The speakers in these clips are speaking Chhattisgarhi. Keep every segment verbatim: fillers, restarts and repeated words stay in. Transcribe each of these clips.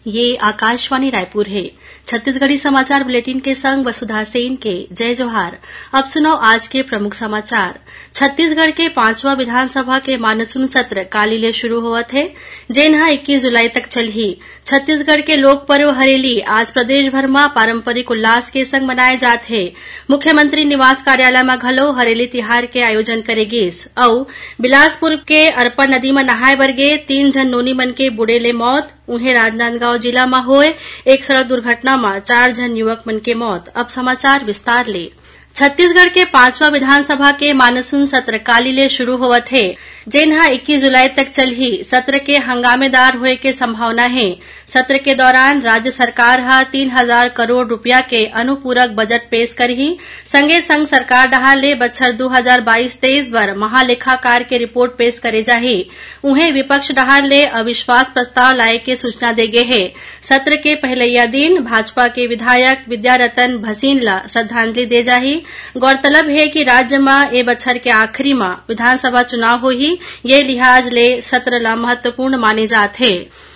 ये आकाशवाणी रायपुर हे। छत्तीसगढ़ी समाचार बुलेटिन के संग वसुधा सेन के जय जोहार। अब सुनव आज के प्रमुख समाचार। छत्तीसगढ़ के पांचवा विधानसभा के मानसून सत्र काली ले शुरू होवत हे, जेन ह इक्कीस जुलाई तक चलही। छत्तीसगढ़ के लोक पर्व हरेली आज प्रदेश भर म पारंपरिक उल्लास के संग मनाए जात हे। मुख्यमंत्री निवास कार्यालय म घलो हरेली तिहार के आयोजन करे गिस। अउ बिलासपुर के अरपा नदी म नहाए बर गे तीन झन नोनी मन के बूड़े ले मौत। उहें, राजनांदगांव जिला म होए एक सड़क दुर्घटना म चार झन युवक मन के मौत। अब समाचार विस्तार ले। छत्तीसगढ़ के पांचवा विधानसभा के मानसून सत्र काली ले शुरू होवत हे, जेन ह इक्कीस जुलाई तक चलही। सत्र के हंगामेदार होए के संभावना हे। सत्र के दौरान राज्य सरकार ह तीन हजार करोड़ रुपया के अनुपूरक बजट पेश करही। संगे संग सरकार डहार ले बछर दू हजार बाईस तेईस बर महालेखाकार के रिपोर्ट पेश करे जाही। उहें, विपक्ष डहार ले अविश्वास प्रस्ताव लाए के सूचना दे गे हे। सत्र के पहिलैया दिन भाजपा के विधायक विद्यारतन भसीन ल श्रद्धांजलि दे जाही। गौरतलब हे कि राज्य म ए बछर के आखिरी म विधानसभा चुनाव होही, ये लिहाज ले सत्र ल महत्वपूर्ण माने जात हे।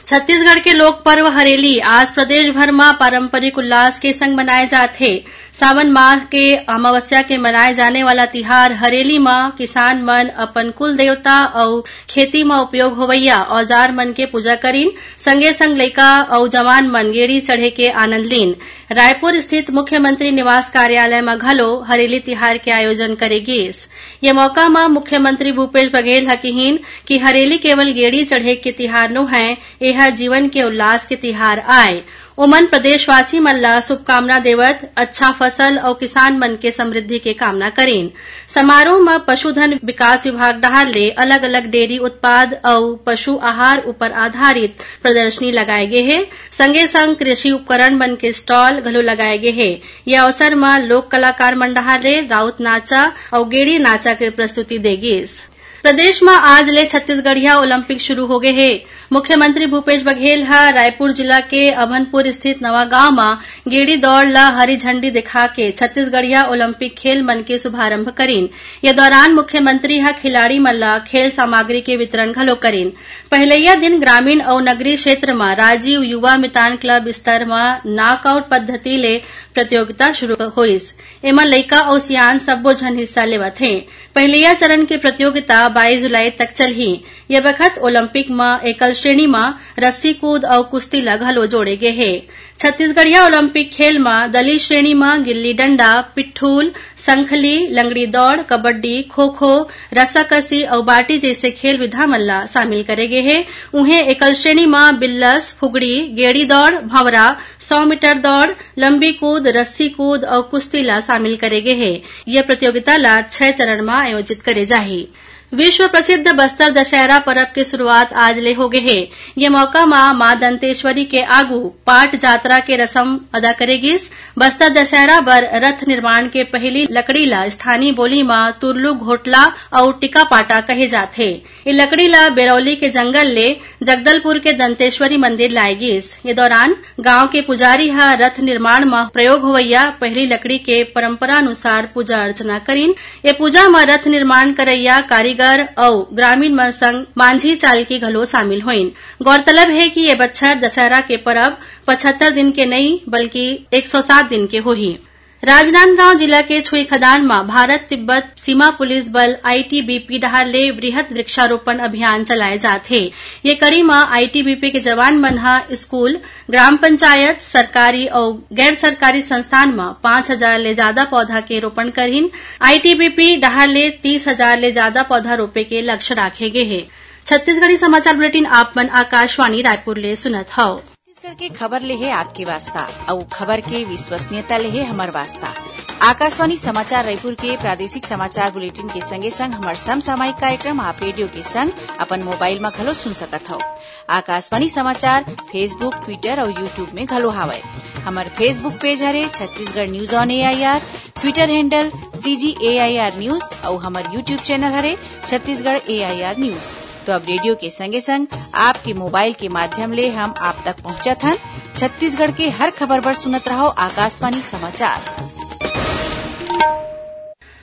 छत्तीसगढ़ के लोक पर्व हरेली आज प्रदेश भर म पारंपरिक उल्लास के संग मनाए जात हे। सावन माह के अमावस्या के मनाए जाने वाला तिहार हरेली म किसान मन अपन कुल देवता अउ खेती म उपयोग होवइया औजार मन के पूजा करिन, संगे संग लइका अउ जवान मन गेड़ी चढ़े के आनंद लीन। रायपुर स्थित मुख्यमंत्री निवास कार्यालय म घलो हरेली तिहार के आयोजन करे गिस। ये मौका म मुख्यमंत्री भूपेश बघेल ह किहीन कि हरेली केवल गेड़ी चढ़े के तिहार नोहय, एह जीवन के उल्लास के तिहार आय। ओमन प्रदेशवासी मन ला शुभकामना देवत अच्छा फसल अउ किसान मन के समृद्धि के कामना करिन। समारोह म पशुधन विकास विभाग डहार ले अलग-अलग डेयरी उत्पाद अउ पशु आहार ऊपर आधारित प्रदर्शनी लगाए गे हे। संगे संग कृषि उपकरण मन के स्टॉल घलो लगाए गे हे। ये अवसर म लोक कलाकार मन डहार ले राउत नाचा अउ गेड़ी नाचा के प्रस्तुति दे गिस। प्रदेश म आज ले छत्तीसगढ़िया ओलंपिक शुरू होगे हे। मुख्यमंत्री भूपेश बघेल ह रायपुर जिला के अभनपुर स्थित नवा गांव म गेड़ी दौड़ ल हरी झंडी दिखा के छत्तीसगढ़िया ओलंपिक खेल मन के शुभारंभ करिन। ये दौरान मुख्यमंत्री ह खिलाड़ी मन ल खेल सामग्री के वितरण घलो करिन। पहिलैया दिन ग्रामीण अउ नगरीय क्षेत्र म राजीव युवा मितान क्लब स्तर म नॉकआउट पद्धति ले प्रतियोगिता शुरू होइस। एमा लइका अउ सियान सब्बो झन हिस्सा लेवत हें। पहिलैया चरण के प्रतियोगिता बाईस जुलाई तक चलही। ये बखत ओलंपिक म एकल श्रेणी म रस्सी कूद अउ कुश्ती ल घलो जोड़े गे हे। छत्तीसगढ़िया ओलंपिक खेल म दली श्रेणी म गिल्ली डंडा, पिट्ठूल, संखली, लंगड़ी दौड़, कबड्डी, खो-खो, रस्साकसी अउ बाटी जइसे खेल विधा मन ल शामिल करे गे हे। उहें, एकल श्रेणी म बिल्लस, फुगड़ी, गेड़ी दौड़, भंवरा, सौ मीटर दौड़, लंबी कूद, रस्सी कूद अउ कुश्ती ल शामिल करे गे हे। ये प्रतियोगिता ल छह चरण म आयोजित करे जाही। विश्व प्रसिद्ध बस्तर दशहरा परब के शुरुआत आज ले होगे हे। ये मौका म मां दंतेश्वरी के आगू पाट जात्रा के रसम अदा करे गिस। बस्तर दशहरा बर रथ निर्माण के पहिली लकड़ी ल स्थानीय बोली म तुरलू घोटला अउ टिका पाटा कहे जाथे। ए लकड़ी ल बेरौली के जंगल ले जगदलपुर के दंतेश्वरी मंदिर लाए गिस। ये दौरान गांव के पुजारी ह रथ निर्माण म प्रयोग होवइया पहिली लकड़ी के परंपरा अनुसार पूजा अर्चना करिन। ये पूजा म रथ निर्माण करइया कारीगर अउ ग्रामीण मन संग मांझी चालकी घलो शामिल होइन। गौरतलब हे कि ये बछर दशहरा के परब पचहत्तर दिन के नइ, बल्कि एक सौ सात दिन के होही। राजनांदगांव जिला के छुईखदान म भारत तिब्बत सीमा पुलिस बल, आईटीबीपी, डहार ले वृहद वृक्षारोपण अभियान चलाए जात हे। ये कड़ी म आईटीबीपी के जवान मन ह स्कूल, ग्राम पंचायत, सरकारी अउ गैर सरकारी संस्थान म पांच हजार ले जादा पौधा के रोपण करहिन। आईटीबीपी डहार ले तीस हजार ले जादा पौधा रोपे के लक्ष्य राखे गे हे। छत्तीसगढ़ी समाचार बुलेटिन आप मन आकाशवाणी रायपुर ले सुनत हव। छत्तीसगढ़ के खबर ले हे आपके वास्ता, अउ खबर के विश्वसनीयता ले हे हमर वास्ता। आकाशवाणी समाचार रायपुर के प्रादेशिक समाचार बुलेटिन के संगे संग हमर समसामयिक कार्यक्रम आप रेडियो के संग अपन मोबाइल म घलो सुन सकत हव। आकाशवाणी समाचार Facebook, Twitter अउ YouTube में घलो हावय। हमर Facebook पेज हरे Chhattisgarh news on AIR, Twitter handle CG AIR news अउ हमर YouTube चैनल हरे छत्तीसगढ़ एआईआर न्यूज। तो अब रेडियो के संगे संग आपके मोबाइल के माध्यम ले हम आप तक पहुंचत हन। छत्तीसगढ़ के हर खबर बर सुनत रहव आकाशवाणी समाचार।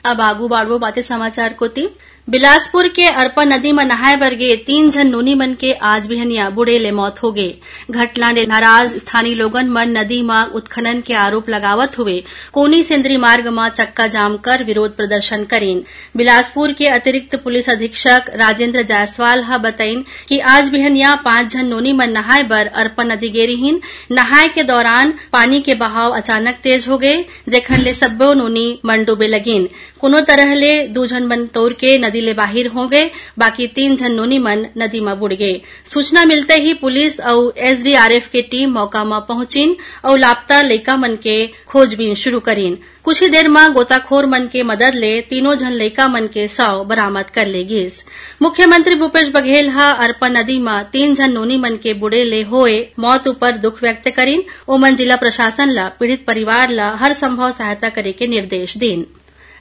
अब आगू बाढ़बो बाते समाचार कोति। बिलासपुर के अरपा नदी म नहाए बर गे तीन झन नोनी मन के आज बिहनिया बूड़े ले मौत होगे। घटना ले नाराज स्थानीय लोगन मन नदी म उत्खनन के आरोप लगावत हुए कोनी सेंदरी मार्ग म चक्का जाम कर विरोध प्रदर्शन करिन। बिलासपुर के अतिरिक्त पुलिस अधीक्षक राजेंद्र जायसवाल ह बतइन कि आज बिहनिया पांच झन नोनी मन नहाए बर अरपा नदी गे रिहिन। नहाए के दौरान पानी के बहाव अचानक तेज हो गए, जेखर ले सब्बो नोनी मन डूबे लगिन। कोनो तरह ले दू झन मन तौर के नदी ले बाहिर हो गए, बाकी तीन झन नोनी मन नदी म बुड़ गए। सूचना मिलते ही पुलिस अउ एसडीआरएफ के टीम मौका म पहुंचिन अउ लापता लइका मन के खोजबीन शुरू करिन। कुछ ही देर म गोताखोर मन के मदद ले तीनों झन लइका मन के शव बरामद कर ले गिस। मुख्यमंत्री भूपेश बघेल ह अरपा नदी म तीन झन नोनी मन के बुड़े ले होए मौत ऊपर दुख व्यक्त करिन। ओमन जिला प्रशासन ल पीड़ित परिवार ल हर संभव सहायता करे के निर्देश दीन।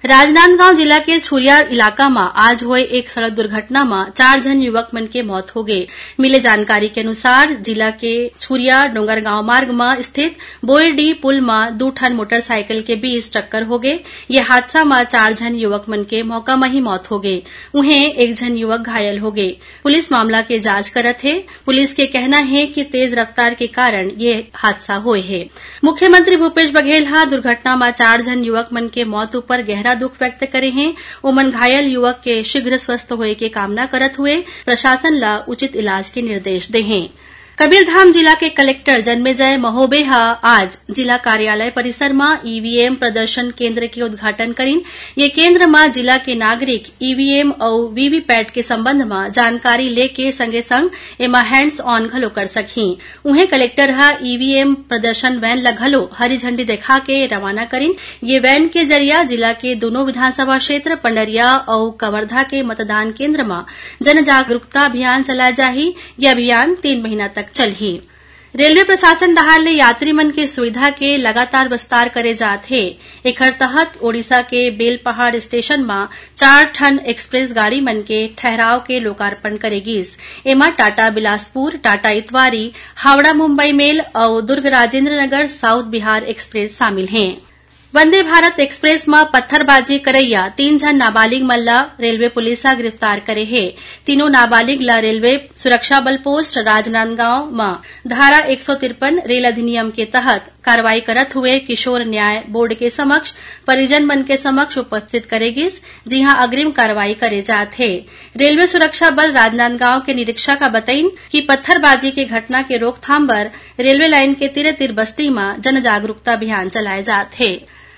राजनांदगांव जिला के छुरिया इलाका म आज होए एक सड़क दुर्घटना म चार झन युवक मन के मौत हो गे। मिले जानकारी के अनुसार, जिला के छुरिया डोंगरगांव मार्ग म स्थित बोईडीह पुल म दू ठन मोटरसाइकिल के बीच टक्कर हो गे। ये हादसा म चार झन युवक मन के मौका म ही मौत हो गे। उहें, एक झन युवक घायल हो गे। पुलिस मामला के जांच करत हे। पुलिस के कहना हे कि तेज रफ्तार के कारण ये हादसा होए हे। मुख्यमंत्री भूपेश बघेल ह दुर्घटना म चार झन युवक मन के मौत ऊपर गहरा दुख व्यक्त करे हें। ओमन घायल युवक के शीघ्र स्वस्थ होए के कामना करत हुए प्रशासन ल उचित इलाज के निर्देश दे हें। कबीरधाम जिला के कलेक्टर जन्मेजय महोबे ह आज जिला कार्यालय परिसर म ईवीएम प्रदर्शन केंद्र के उद्घाटन करिन। ये केंद्र म जिला के नागरिक ईवीएम अउ वीवीपैट के संबंध म जानकारी लेके संगे संग एमा हैंड्स ऑन घलो कर सकही। उहें, कलेक्टर ह ईवीएम प्रदर्शन वैन ल घलो हरी झंडी देखा के रवाना करिन। ये वैन के जरिया जिला के दोनों विधानसभा क्षेत्र पंडरिया अउ कवर्धा के मतदान केंद्र म जन जागरूकता अभियान चलाए जाही। ये अभियान तीन महीना तक चलही। रेलवे प्रशासन डहार ले यात्री मन के सुविधा के लगातार विस्तार करे जात हे। एखर तहत ओडिशा के बेलपहाड़ स्टेशन म चार ठन एक्सप्रेस गाड़ी मन के ठहराव के लोकार्पण करे गिस। एमा टाटा बिलासपुर, टाटा इतवारी, हावड़ा मुंबई मेल अउ दुर्ग राजेंद्र नगर साउथ बिहार एक्सप्रेस शामिल हें। वंदे भारत एक्सप्रेस म पत्थरबाजी करइया तीन झन नाबालिग मन ल रेलवे पुलिस ह गिरफ्तार करे हे। तीनों नाबालिग ल रेलवे सुरक्षा बल पोस्ट राजनांदगांव म धारा एक सौ तिरपन रेल अधिनियम के तहत कार्रवाई करत हुए किशोर न्याय बोर्ड के समक्ष परिजन मन के समक्ष उपस्थित करे गिस, जिहां अग्रिम कार्रवाई करे जात हे। रेलवे सुरक्षा बल राजनांदगांव के निरीक्षक ह बतइन कि पत्थरबाजी के घटना के रोकथाम बर रेलवे लाइन के तीरे तीर बस्ती म जन जागरूकता अभियान चलाए जात हे।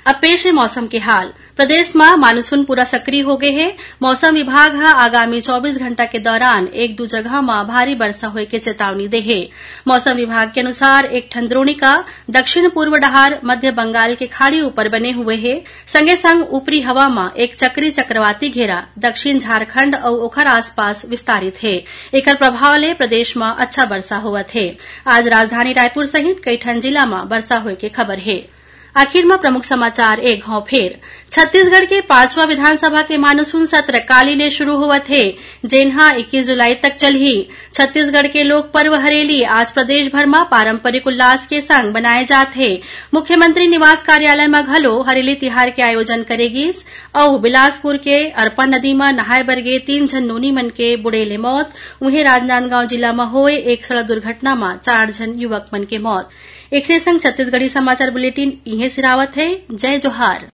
अब पेश हे मौसम के हाल। प्रदेश म मानसून पूरा सक्रिय हो गए हे। मौसम विभाग ह आगामी चौबीस घंटा के दौरान एक दू जगह म भारी बरसा होए के चेतावनी दे हे। मौसम विभाग के अनुसार, एक ठन द्रोणिका दक्षिण पूर्व डहार मध्य बंगाल के खाड़ी ऊपर बने हुए हे। संगे संग ऊपरी हवा म एक चक्री चक्रवाती घेरा दक्षिण झारखंड अउ ओखर आसपास विस्तारित हे। एकर प्रभाव ले प्रदेश म अच्छा बरसा होवत हे। आज राजधानी रायपुर सहित कई ठन जिला म बरसा होए के खबर हे। आखिर म प्रमुख समाचार एक घाव फेर। छत्तीसगढ़ के पांचवा विधानसभा के मानसून सत्र काली ले शुरू होवत हे, जेन ह इक्कीस जुलाई तक चलही। छत्तीसगढ़ के लोक पर्व हरेली आज प्रदेश भर म पारंपरिक उल्लास के संग मनाए जात हे। मुख्यमंत्री निवास कार्यालय म घलो हरेली तिहार के आयोजन करे गिस। अउ बिलासपुर के अरपा नदी म नहाए बर गे तीन झन नोनी मन के बुड़े ले मौत। उहें, राजनांदगांव जिला म होए एक सड़क दुर्घटना म चार झन युवक मन के मौत। एखरे संग छत्तीसगढ़ी समाचार बुलेटिन इहें सिरावत हे। जय जोहार।